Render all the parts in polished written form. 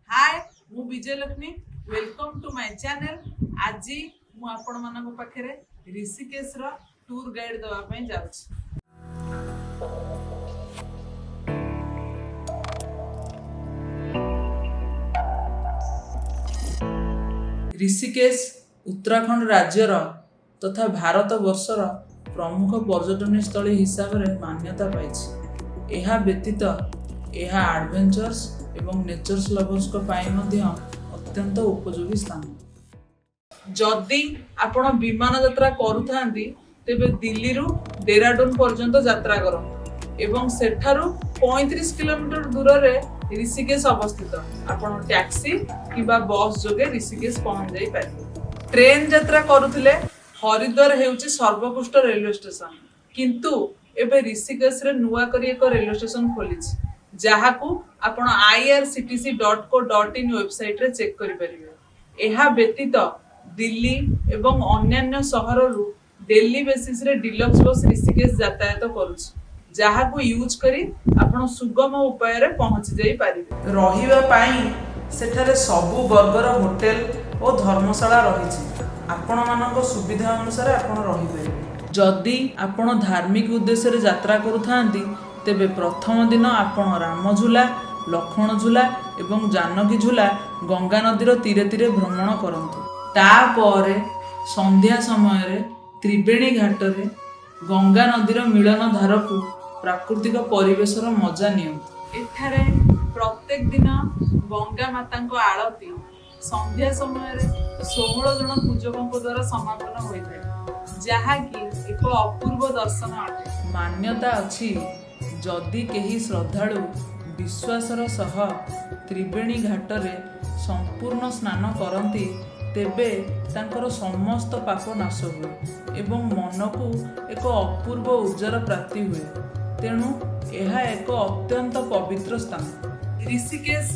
ହାଏ, ମୁଁ Vijayalakshmi. Welcome to my channel. ଆଜି ମୁଁ ଆପଣମାନଙ୍କ ପାଖରେ ଋଷିକେଶର ଟୁର୍ ଗାଇଡ୍ ଦେବା ପାଇଁ ଯାଉଛି। ଋଷିକେଶ ଉତ୍ତରାଖଣ୍ଡ ରାଜ୍ୟର ତଥା ଭାରତ ବର୍ଷର ପ୍ରମୁଖ ପର୍ଯ୍ୟଟନସ୍ଥଳୀ ହିସାବରେ ମାନ୍ୟତା ପାଇଛି। ଏହା ବ୍ୟତୀତ ଏହା ଆଡଭେଞ୍ଚର୍ସ ଏବଂ ନେଚର୍ସ ଲଭର୍ସଙ୍କ ପାଇଁ ମଧ୍ୟ ଅତ୍ୟନ୍ତ ଉପଯୋଗୀ ସ୍ଥାନ। ଯଦି ଆପଣ ବିମାନ ଯାତ୍ରା କରୁଥାନ୍ତି, ତେବେ ଦିଲ୍ଲୀରୁ ଡେରାଡୁନ ପର୍ଯ୍ୟନ୍ତ ଯାତ୍ରା କରନ୍ତୁ ଏବଂ ସେଠାରୁ 35 କିଲୋମିଟର ଦୂରରେ ଋଷିକେଶ ଅବସ୍ଥିତ। ଆପଣ ଟ୍ୟାକ୍ସି କିମ୍ବା ବସ୍ ଯୋଗେ ଋଷିକେଶ ପହଞ୍ଚି ଯାଇପାରିବେ। ଟ୍ରେନ୍ ଯାତ୍ରା କରୁଥିଲେ ହରିଦ୍ୱାର ହେଉଛି ସର୍ବୋତ୍କୃଷ୍ଟ ରେଲୱେ ଷ୍ଟେସନ। କିନ୍ତୁ ଏବେ ଋଷିକେଶରେ ନୂଆ କରି ଏକ ରେଲୱେ ଷ୍ଟେସନ ଖୋଲିଛି, ଯାହାକୁ ଆପଣ irctc.co.in ୱେବସାଇଟରେ ଚେକ୍ କରିପାରିବେ। ଏହା ବ୍ୟତୀତ ଦିଲ୍ଲୀ ଏବଂ ଅନ୍ୟାନ୍ୟ ସହରରୁ ଡେଲି ବେସିସରେ ଡିଲକ୍ସ ବସ୍ ଋଷିକେଶ ଯାତାୟାତ କରୁଛି, ଯାହାକୁ ୟୁଜ୍ କରି ଆପଣ ସୁଗମ ଉପାୟରେ ପହଞ୍ଚି ଯାଇପାରିବେ। ରହିବା ପାଇଁ ସେଠାରେ ସବୁ ବର୍ଗର ହୋଟେଲ ଓ ଧର୍ମଶାଳା ରହିଛି। ଆପଣମାନଙ୍କ ସୁବିଧା ଅନୁସାରେ ଆପଣ ରହିପାରିବେ। ଯଦି ଆପଣ ଧାର୍ମିକ ଉଦ୍ଦେଶ୍ୟରେ ଯାତ୍ରା କରୁଥାନ୍ତି, ତେବେ ପ୍ରଥମ ଦିନ ଆପଣ ରାମଝୁଲା, ଲକ୍ଷ୍ମଣ ଝୁଲା ଏବଂ ଜାନକୀ ଝୁଲା ଗଙ୍ଗା ନଦୀର ତୀରେ ତୀରେ ଭ୍ରମଣ କରନ୍ତୁ। ତାପରେ ସନ୍ଧ୍ୟା ସମୟରେ ତ୍ରିବେଣୀ ଘାଟରେ ଗଙ୍ଗା ନଦୀର ମିଳନ ଧାରକୁ ପ୍ରାକୃତିକ ପରିବେଶର ମଜା ନିଅନ୍ତୁ। ଏଠାରେ ପ୍ରତ୍ୟେକ ଦିନ ଗଙ୍ଗା ମାତାଙ୍କ ଆଳତୀ ସନ୍ଧ୍ୟା ସମୟରେ 16 ଜଣ ପୂଜକଙ୍କ ଦ୍ୱାରା ସମାପନ ହୋଇଥାଏ, ଯାହାକି ଏକ ଅପୂର୍ବ ଦର୍ଶନ ଅଟେ। ମାନ୍ୟତା ଅଛି, ଯଦି କେହି ଶ୍ରଦ୍ଧାଳୁ ବିଶ୍ୱାସର ସହ ତ୍ରିବେଣୀ ଘାଟରେ ସମ୍ପୂର୍ଣ୍ଣ ସ୍ନାନ କରନ୍ତି, ତେବେ ତାଙ୍କର ସମସ୍ତ ପାପ ନାଶ ହୁଏ ଏବଂ ମନକୁ ଏକ ଅପୂର୍ବ ଉର୍ଜାର ପ୍ରାପ୍ତି ହୁଏ। ତେଣୁ ଏହା ଏକ ଅତ୍ୟନ୍ତ ପବିତ୍ର ସ୍ଥାନ। ଋଷିକେଶ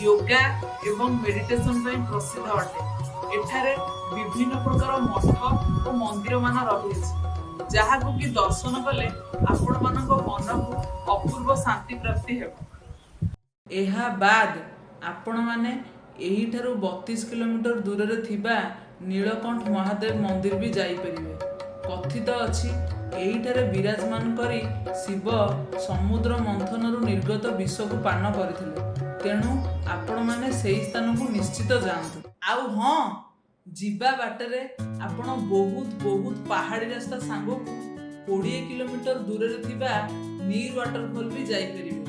ୟୋଗା ଏବଂ ମେଡିଟେସନ ପାଇଁ ପ୍ରସିଦ୍ଧ ଅଟେ। ଏଠାରେ ବିଭିନ୍ନ ପ୍ରକାର ମଠ ଓ ମନ୍ଦିରମାନ ରହିଅଛି, ଯାହାକୁ କି ଦର୍ଶନ କଲେ ଆପଣମାନଙ୍କ ମନକୁ ଅପୂର୍ବ ଶାନ୍ତି ପ୍ରାପ୍ତି ହେବ। ଏହା ବାଦ ଆପଣମାନେ ଏହିଠାରୁ 32 କିଲୋମିଟର ଦୂରରେ ଥିବା ନୀଳକଣ୍ଠ ମହାଦେବ ମନ୍ଦିର ବି ଯାଇପାରିବେ। କଥିତ ଅଛି, ଏହିଠାରେ ବିରାଜମାନ କରି ଶିବ ସମୁଦ୍ର ମନ୍ଥନରୁ ନିର୍ଗତ ବିଷକୁ ପାନ କରିଥିଲେ। ତେଣୁ ଆପଣମାନେ ସେହି ସ୍ଥାନକୁ ନିଶ୍ଚିତ ଯାଆନ୍ତୁ। ଆଉ ହଁ, ଯିବା ବାଟରେ ଆପଣ ବହୁତ ବହୁତ ପାହାଡ଼ି ରାସ୍ତା ସାଙ୍ଗକୁ 20 କିଲୋମିଟର ଦୂରରେ ଥିବା ନୀର ୱାଟରଫଲ୍ ବି ଯାଇପାରିବେ,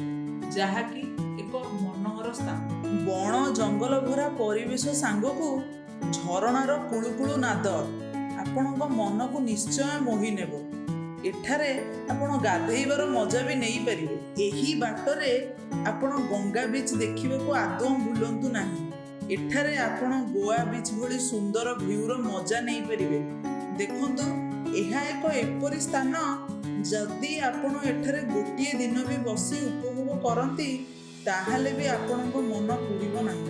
ଯାହାକି ଏକ ମନୋହର ସ୍ଥାନ। ବଣ ଜଙ୍ଗଲ ଭରା ପରିବେଶ ସାଙ୍ଗକୁ ଝରଣାର କୁଳୁକୁଳୁ ନାଦ ଆପଣଙ୍କ ମନକୁ ନିଶ୍ଚୟ ମୋହି ନେବ। ଏଠାରେ ଆପଣ ଗାଧେଇବାର ମଜା ବି ନେଇପାରିବେ। ଏହି ବାଟରେ ଆପଣ ଗଙ୍ଗା ବିଚ୍ ଦେଖିବାକୁ ଆଦୌ ଭୁଲନ୍ତୁ ନାହିଁ। ଏଠାରେ ଆପଣ ଗୋଆ ବିଚ୍ ଭଳି ସୁନ୍ଦର ଭ୍ୟୁର ମଜା ନେଇପାରିବେ। ଦେଖନ୍ତୁ, ଏହା ଏକ ଏପରି ସ୍ଥାନ, ଯଦି ଆପଣ ଏଠାରେ ଗୋଟିଏ ଦିନ ବି ବସି ଉପଭୋଗ କରନ୍ତି, ତାହେଲେ ବି ଆପଣଙ୍କ ମନ ପୁରିବ ନାହିଁ।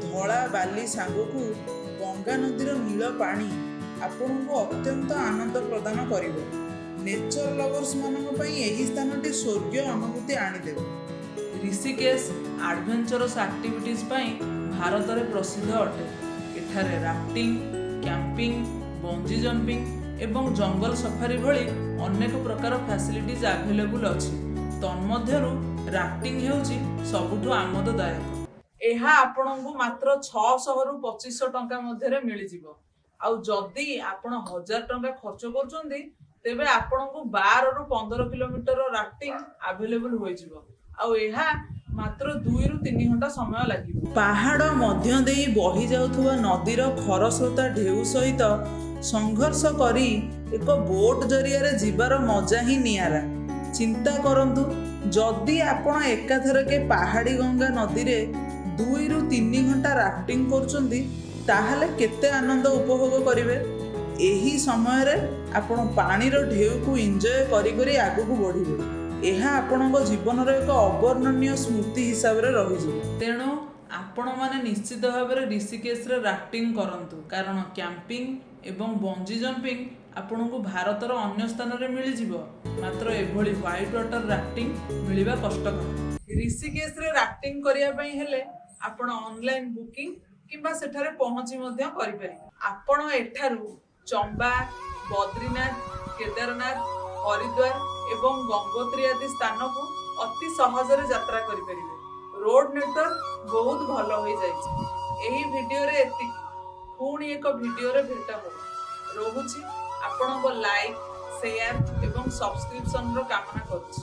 ଧଳା ବାଲି ସାଙ୍ଗକୁ ଗଙ୍ଗା ନଦୀର ନୀଳ ପାଣି ଆପଣଙ୍କୁ ଅତ୍ୟନ୍ତ ଆନନ୍ଦ ପ୍ରଦାନ କରିବ। ନେଚର ଲଭର୍ସ ମାନଙ୍କ ପାଇଁ ଏହି ସ୍ଥାନଟି ସ୍ୱର୍ଗୀୟ ଅନୁଭୂତି ଆଣିଦେବ। ଋଷିକେଶ ଆଡଭେଞ୍ଚରସ୍ ଆକ୍ଟିଭିଟିଜ୍ ପାଇଁ ଭାରତରେ ପ୍ରସିଦ୍ଧ ଅଟେ। ଏଠାରେ ରାଫ୍ଟିଂ, କ୍ୟାମ୍ପିଂ, ବଞ୍ଜି ଜମ୍ପିଂ ଏବଂ ଜଙ୍ଗଲ ସଫାରି ଭଳି ଅନେକ ପ୍ରକାର ଫ୍ୟାସିଲିଟିଜ୍ ଆଭେଲେବୁଲ୍ ଅଛି। ତନ୍ମଧ୍ୟରୁ ରାଫ୍ଟିଂ ହେଉଛି ସବୁଠୁ ଆମୋଦଦାୟକ। ଏହା ଆପଣଙ୍କୁ ମାତ୍ର 600ରୁ 2500 ଟଙ୍କା ମଧ୍ୟରେ ମିଳିଯିବ। ଆଉ ଯଦି ଆପଣ 1000 ଟଙ୍କା ଖର୍ଚ୍ଚ କରୁଛନ୍ତି, ତେବେ ଆପଣଙ୍କୁ 12ରୁ 15 କିଲୋମିଟର ରାଫ୍ଟିଂ ଆଭେଲେବୁଲ୍ ହୋଇଯିବ। ଆଉ ଏହା ମାତ୍ର 2ରୁ 3 ଘଣ୍ଟା ସମୟ ଲାଗିବ। ପାହାଡ଼ ମଧ୍ୟ ଦେଇ ବହି ଯାଉଥିବା ନଦୀର ଖରସ୍ରୋତା ଢେଉ ସହିତ ସଂଘର୍ଷ କରି ଏକ ବୋଟ୍ ଜରିଆରେ ଯିବାର ମଜା ହିଁ ନିଆରା। ଚିନ୍ତା କରନ୍ତୁ, ଯଦି ଆପଣ ଏକାଥରକେ ପାହାଡ଼ି ଗଙ୍ଗା ନଦୀରେ 2ରୁ 3 ଘଣ୍ଟା ରାଫ୍ଟିଂ କରୁଛନ୍ତି, ତାହେଲେ କେତେ ଆନନ୍ଦ ଉପଭୋଗ କରିବେ। ଏହି ସମୟରେ ଆପଣ ପାଣିର ଢେଉକୁ ଏନ୍ଜୟ କରି କରି ଆଗକୁ ବଢ଼ିବେ। ଏହା ଆପଣଙ୍କ ଜୀବନର ଏକ ଅବର୍ଣ୍ଣନୀୟ ସ୍ମୃତି ହିସାବରେ ରହିଯିବ। ତେଣୁ ଆପଣମାନେ ନିଶ୍ଚିତ ଭାବରେ ଋଷିକେଶରେ ରାଫ୍ଟିଂ କରନ୍ତୁ, କାରଣ କ୍ୟାମ୍ପିଂ ଏବଂ ବଞ୍ଜି ଜମ୍ପିଂ ଆପଣଙ୍କୁ ଭାରତର ଅନ୍ୟ ସ୍ଥାନରେ ମିଳିଯିବ, ମାତ୍ର ଏଭଳି ହ୍ୱାଇଟ୍ ୱାଟର ରାଫ୍ଟିଂ ମିଳିବା କଷ୍ଟକର। ଋଷିକେଶରେ ରାଫ୍ଟିଂ କରିବା ପାଇଁ ହେଲେ ଆପଣ ଅନଲାଇନ୍ ବୁକିଂ କିମ୍ବା ସେଠାରେ ପହଞ୍ଚି ମଧ୍ୟ କରିପାରିବେ। ଆପଣ ଏଠାରୁ ଚମ୍ବା, ବଦ୍ରିନାଥ, କେଦାରନାଥ, ହରିଦ୍ୱାର ଏବଂ ଗଙ୍ଗୋତ୍ରୀ ଆଦି ସ୍ଥାନକୁ ଅତି ସହଜରେ ଯାତ୍ରା କରିପାରିବେ। ରୋଡ ନେଟୱାର୍କ ବହୁତ ଭଲ ହୋଇଯାଇଛି। ଏହି ଭିଡ଼ିଓରେ ଏତିକି। ପୁଣି ଏକ ଭିଡ଼ିଓରେ ଭେଟ ହେବ। ରହୁଛି। ଆପଣଙ୍କ ଲାଇକ୍, ସେୟାର ଏବଂ ସବସ୍କ୍ରିପସନର କାମନା କରୁଛି।